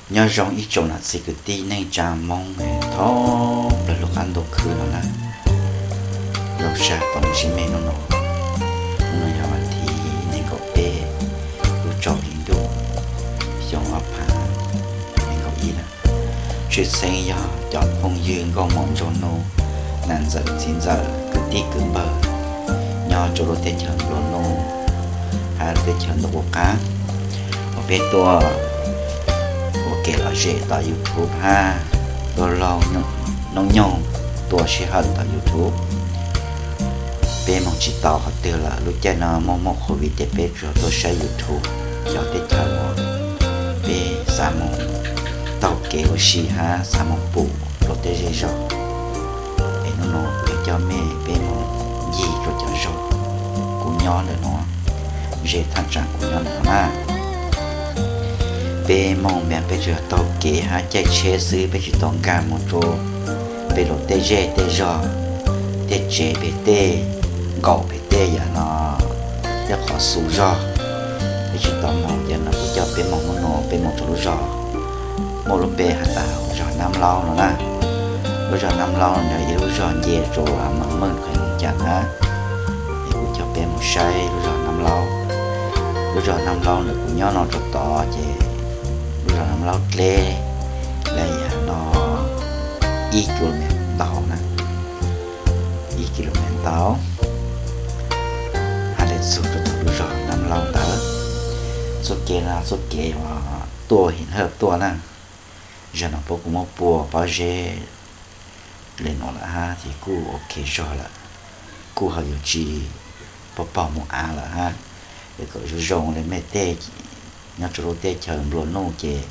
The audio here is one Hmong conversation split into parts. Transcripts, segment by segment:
Nyob zoo ib tsoom niam txiv kwv tij neej tsa Hmoob thoob plaws lub qab ntuj khwb no na. Zoo sab tau sib me hnub no, hnub no yog vas thib nees nkaum peb lub rau hli ntuj xyoo ob phav nees nkaum ib na. Tshwj xeeb yog cov phooj ywg nkauj muam nraug nus, nam ntxawm txiv ntxawm kwv tij kwv npawg nyob rau lub teb chaws nplua nuj hab teb chaws ntuj qub qab uas peb tuaj ua kev lom zem tom YouTube hab tuaj laug noob nyoog tuaj sij hawm tom YouTube. Peb moog tsis tau qhov twg lawm, lub caij no muaj muaj COVID ces peb tsuas tuaj saib YouTube cov teb chaws uas peb xav moog taug kev ua si hab xav moog pum luag tej zej zog. Es hnub no kuv coj mej peb moog ncig rua cov zog kuv nyob ntawm nuav, ze thaj tsam kuv nyob ntawm nuav na. Peb moog mas peb tsuas yog taug kev hab caij tsheb xwb, peb tsis tau nkag moog rua peb luag tej zej tej zog, tej tsev pem tej, nkaum pem tej yam no, tej qhov xu zog. Peb tsis tau moog, ces no kuv coj peb moog hnub no peb moog rua lub zog, muaj lub npe has tas zog Nab Laub no na. Lub zog Nab Laub no yog ib lub zog nce rua Maam Meej Qhev Loov Cas na. Es kuv coj peb moog saib lub zog Nab Laub. Lub zog Nab Laub ntawm kuv nyob no rua tod ces lub zog Nab Laub dleb li yam no ib kilomev ntau na, ib kilomev ntau, hab dleb txug rua lub zog Nab Laub ntawd. Txuj kev no txuj kev uas tuaj Him Hawj tuaj na. Zag no puab kuj muab pua pob zeb li no lawm hab ces kuj ok zog lawm, kuj ho yuav tsis pog pog mus av lawm hab. Es kom zoo zoo li mej tej nyob rua lub teb chaws nplua nuj ces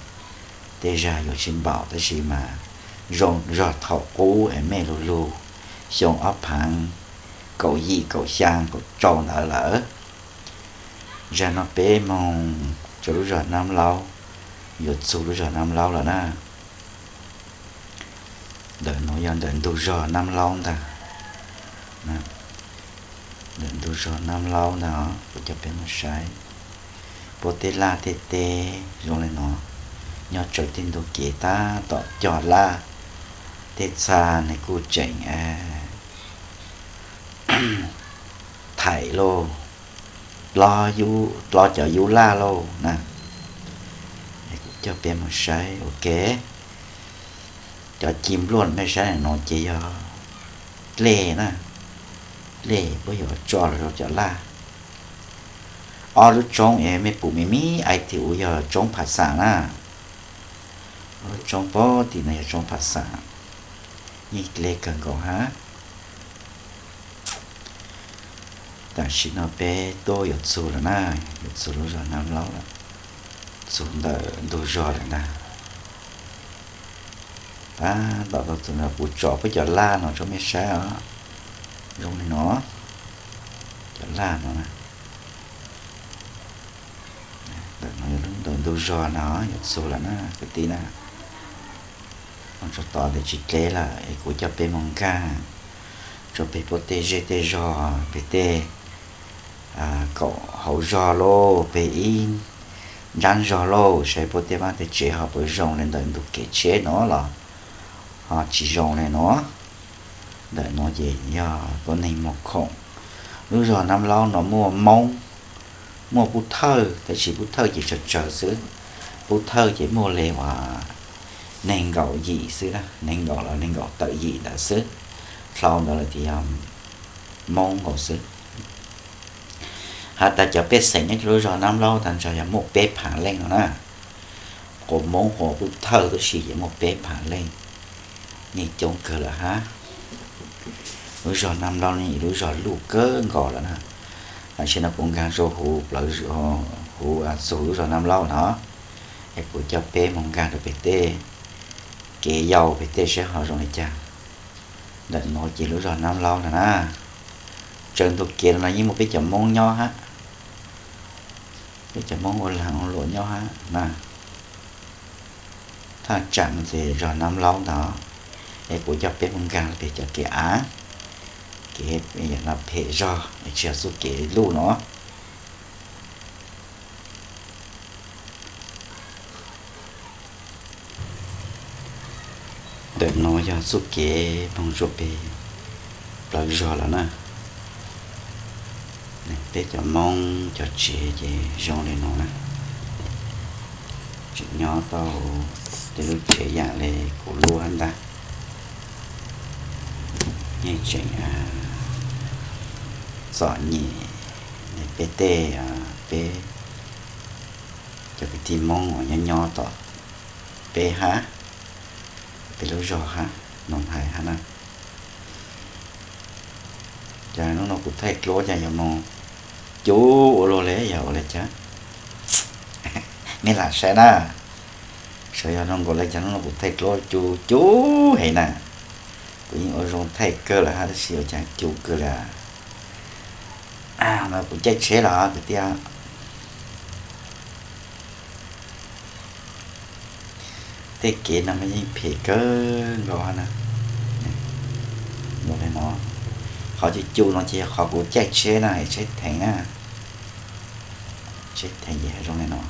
tej zag yuav tsis npaum, tab sis mas zoo zog thaum qub es mej lug lug xyoo ob phaav kaum yim kaum xyaa kaum rau ntawd lawm. Zag no peb moog rua lub zog Nab Laub, yuav txug lub zog Nab Laub lawm na. Ntawm nuav yog ntawm ntug zog Nab Laub ntag. Ntawm ntug zog Nab Laub ntag, kuv coj peb moog saib. Puab tej laj tej teb zoo li no, nyob tsawv tej ntug kev tab tom cog laj, tej txha nws kuj tseem thaim lauj, dlob cov yub laj lauj na. Kuv coj peb moog saib ua ke. Cov ci npluaj mej saib nuav ces yog dlej na, dlej puab yuav tso los rau cov laj. Ob lub tsoob es mej pum me me ais tim u yog tsoob Phas Xas na. Ob lub tsoob pem tim no yog tsoob Phas Xas, yeej dlej kawg nkaus hab. Tam sim no peb tuaj yuav txug lawm na, yuav txug lub zog Nab Laub lawm, txug ntawm ntug zog lawm ntag. Tab tom tau txug no kuv tso puab cov laj no rau mej saib os. Zoo li no, cov laj no na. Ntawm no yog lub ntug zog no yuav txug lawm na kwv tij na. Moog tso tod tes tsis dleb lawm es kuv coj peb moog nkaag rua peg puab tej zej tej zog, peg tej kaum hauv zog lauj, peg ib ntsab zog lauj, saib puab tej vaab tej tsev ho puas zoo li ntawm ntug kev tsheb no los ho tsis zoo li no. Ntawm no ces yog tuab neeg Moos Khoom. Lub zog Nab Laub no muaj Moob, muaj Pub Thawj, tab sis Pub Thawj ces tsawg tsawg xwb. Pub Thawj ces muaj li uas nees nkaum yim xwb, nees nkaum los nees nkaum tawm yim ntawd xwb. Dlhau ntawd lawm tias yog Moob nkaus xwb. Has tas cov pej xeem nyob lub zog Nab Laub tag nrho yog muaj peb phav leej no na. Quas Moob quas Pub Thawj tub si ces muaj peb phav leej, neeg coob kawg lawm hab. Lub zog Nab Laub ne lub zog luj kawg nkaus lawm na. Tam sim no kuv nkaag rua huv plawv, huv txug lub zog Nab Laub no, es kuv coj peb moog nkaag rua peg tej kev yau peg tej saib ho zoo li cas. Ntawm nuav ces lub zog Nab Laub no na. Tsawv ntug kev no yeej muaj peb cov Moob nyob hab, peb cov Moob ua laag ua luam nyob hab na. Thaj tsam no ces zog Nab Laub ntag, es kuv coj peb moog nkaag peg cov kev av, kev no phem zog es tsis yog txuj kev luj no. Ntawm no yog txuj kev moog zuj peg plawv zog lawm na. Peb cov Moob cov tsev ces zoo li no na. Tseem nyob tau tej lub tsev yaam le kuv lub hab ntag. Yeej tseem txom nyem, peb tej, peb cov kwv tij Moob uas nyob nyob tom peb hab, peb lub zog hab, Noov Hais hab na. Cas hnub no kuv thaij dluab cas yuav moog cub ua luaj le, yog ua le cas? Mej lam saib na, saib yog zoo nkaus le cas hnub no kuv thaij dluab cub cub heev na. Kuv yeej ua zoo thaij kawg lawm hab tab sis ua cas cub kawg le. No kuv caij tsheb los kwv tij. Tej kev no mas yeej phem kawg nkaus hab na. Qhov cub cub no ces yog qhov kuv caij tsheb na, tsheb theev na. Tsheb theev ces zoo li no.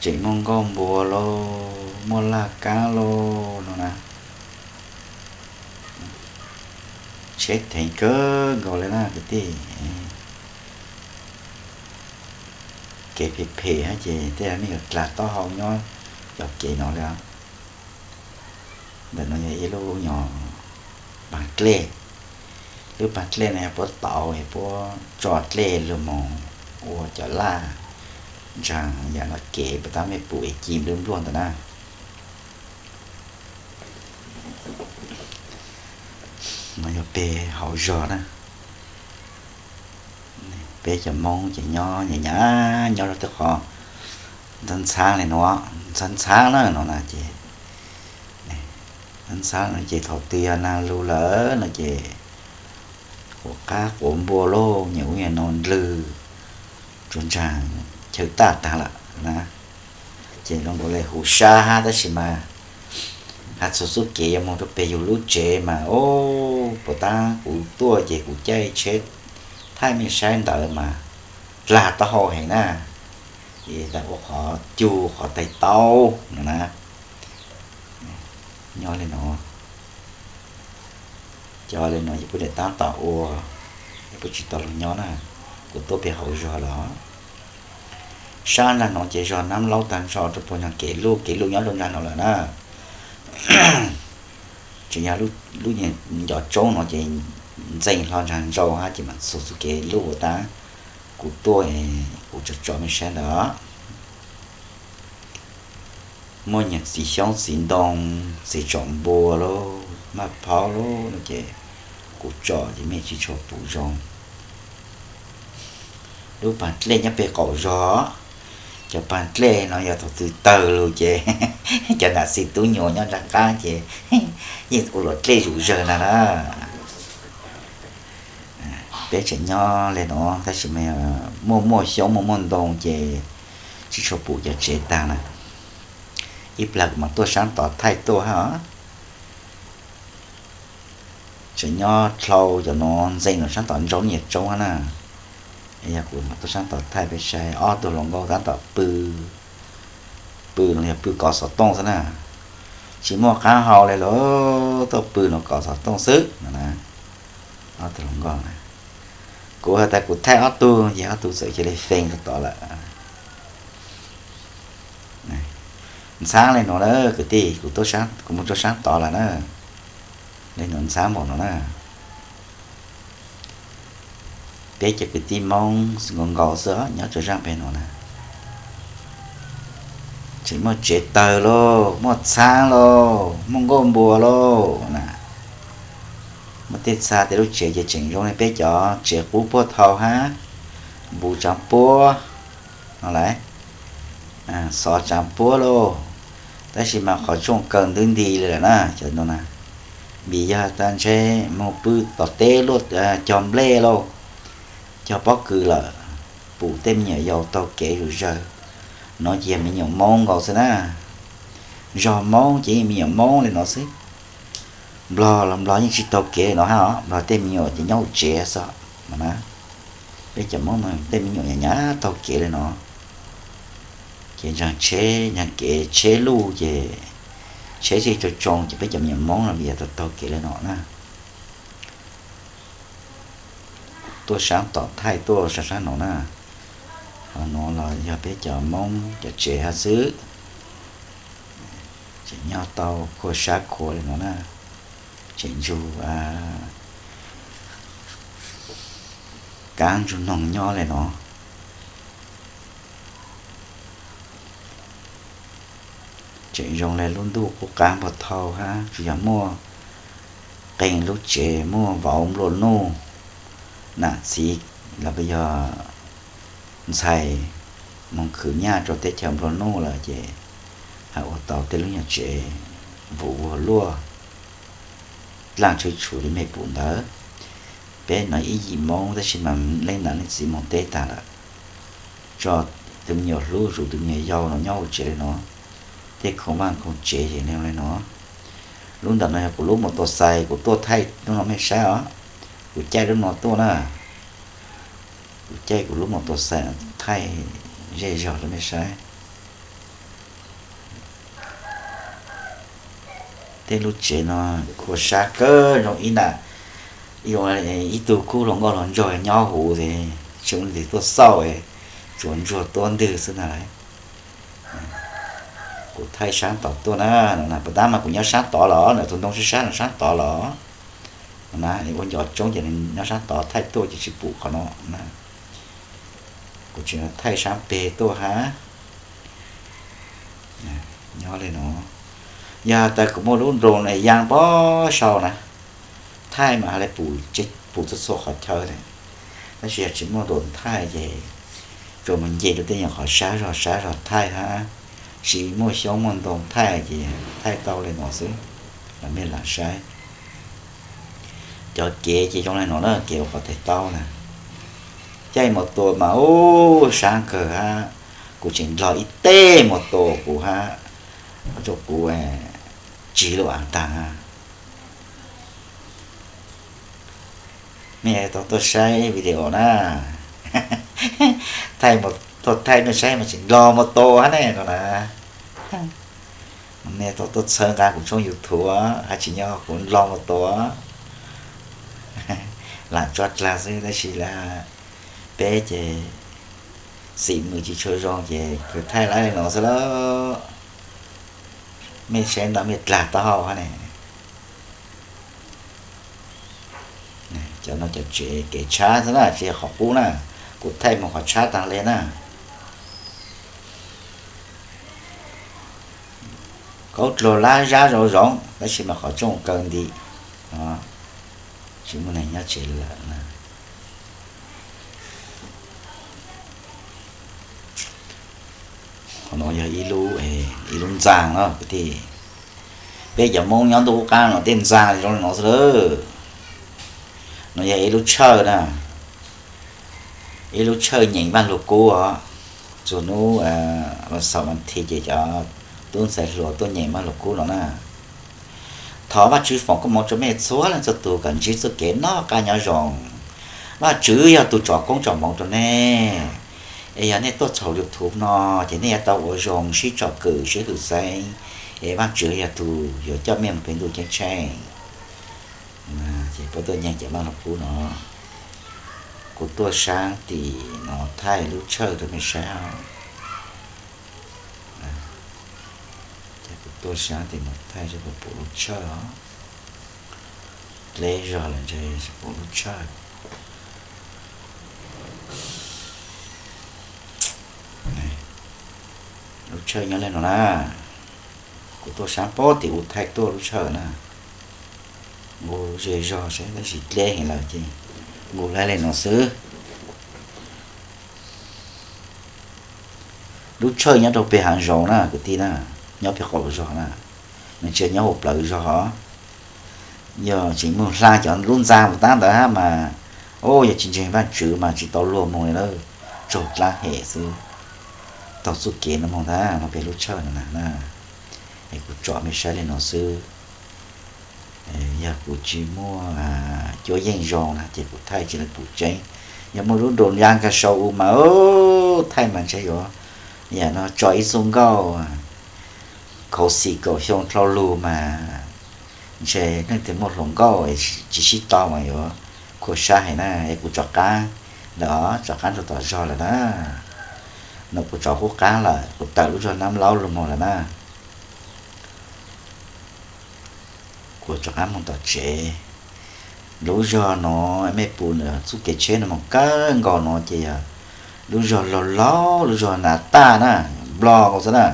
Tseem muaj nkauj npua lauj, muaj laj kaab lauj no na. Tsheb theev kawg nkaus le na kwv tij. Kev phem phem hab ces tej mej yuav dlaag taub hau nyob cov kev no le. Ntawm no yog ib lub nyuag paag dlej. Lub paag dlej no yog puab tauv, puab tso dlej lug moog ua cov laj ntsaag yaam no kev puas tab mej pum es ci nplua npluag ntawd na. No yog peg hauv zog na. Peb cov Moob ces nyob nyam nyam nyob rau tej qhov ntxhab ntxhab le nuav, ntxhab ntxhab na no na ces, ntxhab ntxhab no ces thaum twg yog naag lug lawm no ces quav qaab quav npua lauj, nyuam ub nyuam no ndlwg tsuas ntsaag chaw taj taag lawm na. Ces zoo nkaus le huv sab hab tab sis mas has txug txuj kev yuav moog rau peg yug lub tsev mas, o, puas tab kuv tuaj ces kuv caij tsheb thaij mej saib ntawd mas dlaag taub hau heev na. Es tas ua qhov cub qhov tais taub no na. Nyob li no, cov li no ces puab niam tab tom ua, puab tsis tau lug nyob na. Kuv tuaj peg hauv zog los. Sab ntawm no ces zog Nab Laub taag nrho rau puag nraag kev luj, kev luj nyob rau nraag no lawm na. Tseem yog lub ncov tsoob no ces ntxeev hlo nraag nrau hab ces mam txug txuj kev luj ua tab kuv tuaj, kuv tso tso mej saib ntawd. Muaj nyuag txiv xyoob txiv ntoo, txiv tsoom npua lauj, maj phaub lauj no ces kuv tso ces mej tsis tshua pum zoo. Lub paag dlej nyob peg qaum zog, cov paag dlej no yog thaum twg tawg lug ces cov nam xis tub nyuas nyob nraag qaab ces yeej ua luam dlej zuj zawg ntag na. Peb tseem nyob le no tab sis mas muaj muaj xyoob muaj muaj ntoo ces tsis tshua pum cov tsev taag na. Ib plag kuv mam tuaj saab tod thaij tuaj hab. Tseem nyob dlhau cov no ntxeev no saab tom nrau nyuag tsoob hab na. Yog kuv mam tuaj saab tod thaij peb saib ob tug hluas nkauj tab tom pw, pw no yog pw kov xov tooj xwb na. Tsis muaj qaab hau le los tuaj pw no kov xov tooj xwb no na. Ob tug hluas nkauj na. Kuv has tas kuv thaij ob tug ces ob tug txawm cia li feeb rau tod lawm. Ntxhab le no na kwv tij, kuv, kuv moog rau saab tod lawm na. Le no ntxhab npaum no na. Peb cov kwv tij Moob nkaus nkaus xwb nyob rau zaaj peg no na. Tseem muaj tsev tawg lauj, muaj txhaab lauj, muaj nkuaj npua lauj na. Muaj tej txha tej lub tsev ces tseem zoo li peb cov tsev qub puag thaud hab, npus tsaav puab no lawm, xov tsaav puab lauj. Tab sis mas qhov tsooj kaw ntub nti li lawm na cov no na, vim yog tas ntshe moog pw tom teb luaj cog nplej lauj, cog pob kws lawm, pum tej me nyuam yaus taug kev zuj zawg. No ces yog me nyuam Moob nkaus xwb na. Zog Moob ces yeej me nyuam Moob li no xwb. Nplog los Nplog yeej tsis taug kev li no hab os, Nplog tej me nyuam ces nyob hauv tsev xwb no na. Peb cov Moob no tej me nyuam nyam nyam taug kev li no. Ces ntsaag tsheb ntsaag kev tsheb luj ces Tsheb tsis tau tsoo ces peb cov me nyuam Hmoob no yog tau taug kev li no na. Tuaj sab tom thaij tuaj sab sab no na. Ho no los yog peb cov Hmoob cov tsev hab xwb. Tseem nyob tau khua sab khua li no na. Tseem ntsug kab ntsug noog nyob li no. Tseem zoo li lub ntuj qub qab npog thau hab tsuas yog muaj qee lub tsev muaj vauv nplua nuj, nam txiv los yog ntxhais moog khwv nyaj rua teb chaws nplua nuj lawm ces hab ua tau tej lub nyuag tsev vum vuag luaj, dlaaj tshwj tshum li mej pum ntawd. Peb no ib yim Moob tab sis mas leej nam leej txiv moog teb taag lawm, tso tus me nyuam hlub zuj tus me nyuam yau no nyob huv tsev li no. Tej khoom vaaj khoom tsev ces li no. Lub ntawm no yog kuv lub mos tos xais kuv tuaj thaij lub no mej saib os. Kuv caij lub no tuaj na. Kuv caij kuv lub mos tos xais thaij zej zog rua mej saib. Tej lub tsev no khua sab kawg zoo ib na, ib tug kub hluas nkauj hluas nraug nyob huv es tsis ua leej twg tuaj xauj, tsuas ntsuag tuab ntwg xwb na. Kuv thaij sab tod tuaj na, puas tab mas kuv nyob sab tod los na, tus ntoo sab sab no sab tod los na, ua ncov tsoob ces nyob sab tod thaij tuaj ces tsis pum qhov no na. Kuv tseem thaij sab peg tuaj hab. Nyob li no, yog tas kuv muaj lub drone no yaa pob sau na, thaij mas ha le pum txhua txhua qhov chaw li. Tab sis yog tsis muaj drone thaij ces tsuas mus nce rau tej nyuag qhov sab zog sab zog thaij hab, tsis muaj xyoob muaj ntoo thaij ces thaij tau li no xwb, los mej lam saib. Cov kev ces zoo li no na, kev ua qhov tes taub na. Caij mos tua mas ub sab kawg hab, kuv tseem nrog ib teg mos tua kuv hab, rau kuv tsig lub av taag hab. Mej tau tuaj saib video na, thaij, tuaj thaij mej saib mas tseem nrog mos tua hab ne no na. Mej tau tuaj txhawb nqa kuv tshooj YouTube hab tsis nyob kuv nrog mos tua. Lam tso dlag xwb tab sis lam peb ces xim mws tsis tshua zoo ces kws thaij laib li no xwb lauj. Mej saib ntawm mej dlag taub hau hab ne. Cov no cov tsev kev tshab xwb na, tsis yog qhov qub na, kuv thaij mus qhov tshab taag le na. Kaub dluag lab zab zoo zoo tab sis mas qhov tsooj kaw nti, tsis muaj neeg nyob tsev lawm na. Qhov no yog ib lub, ib lub ntxaa no kwv tij. Peb cov Moob nyob ntuj qub qab no tej ntxaa zoo li no xwb lawm. No yog ib lub tshawj na, ib lub tshawj nyeem Vaaj Lug Kub os. Txug nub los xaum mas thi ces cov tub ntxhais hluas tuaj nyeem Vaaj Lug Kub no na. Thov Vaajtswv foom koob moov rua mej txhua leej txhua tug kom ntsib txuj kev noj qab nyob zoo. Vaajtswv yog tug tsom koob tsom moov rua nej. Es yog nej tuaj txhaum YouTube no ces nej yuav tau ua zoo sib tsom kwm sib hwm xeeb, es Vaajtswv yog tug yuav coj mej mus pem ntuj ceeb tsheej. Ces puab tuaj nyeem cov Vaaj Lug Kub no. Kuv tuaj saab tim no thaij lub tshawj rua mej saib. Ces kuv tuaj saab tim no thaij seb puas pum lub tshawj os. Dleb zog lawm ntshe tsis pum lub tshawj. Lub tshawj nyob le no na. Kuv tuaj saab pob tim u thaij tuaj lub tshawj na. Nqus ze zog saib tab sis dleb heev lawm ces nqus laib le no xwb. Lub tshawj nyob rau peg haav zoov na kwv tij na, nyob peg qaum zog na, nws tsis nyob hauv plawv zog os. Yog tseem moog hla cov lub ntxa mus tab ntawd hab mas, o, yog tsis ntseeg Vaajtswv mas tsis tau luag moog li lawm, tsaug dlaab hem xwb. Taug txuj kev no moog ntag no peg lub tshawj no na, es kuv tsom mej saib le no xwb. Yog kuv tsis muaj cuab yeej zoo na ces kuv thaij tsis le pum tseeb. Yog muaj lub drone ya nkag sau u mas thaij mas ntshe yuav, yam no tso ib txuj nkauj, kho Hauv xim kaum xyoo dhau lug mas ntshe leej twg muaj hluas nkauj tsis sib tau mas yuav khuam sab heev na. Es kuv rov qab ntawm os, rov qab rau tom zog lawm na. No kuv rov qub qab lawm, kuv tawm lub zog Nab Laub los mus lawm na. Kuv rov qab mus tom tsev. Lub zog no mej pum ntawm txuj kev tsheb no mus kawg nkaus no ces yog lub zog laug laug, lub zog Nas Taj na, Nplog nkaus xwb na.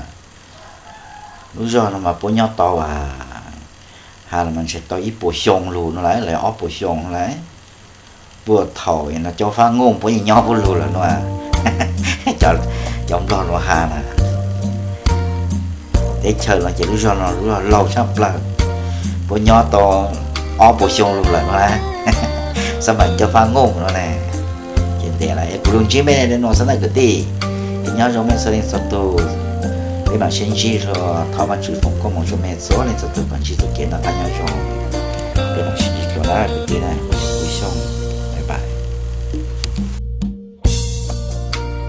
Lub zog no mas puab nyob tau, ha, los mas ntshe tau ib puas xyoo lug no lawm, los ob puas xyoo no lawm. Puag thaum no Cob Fab Nkuj puab yeej nyob puab lug lawm no. Cov Nplog lug ha na, teb chaws no ces lub zog no lub zog laug tshaj plawg, puab nyob tau ob puas xyoo lug lawm no na. Xab maim Cob Fab Nkuj no ne. Ces ntev lawm, kuv lug ntsib mej li no xwb na kwv tij. Es nyob zoo mej txhua leej txhua tug, peb mam sib ntsib dua, thov Vajtswv foom koob hmoov rau mej txhua leej txhua tug kom ntsib txuj kev noj qab nyob zoo. Peb mam sib ntsib dua na kwv tij na, lwm xyoo.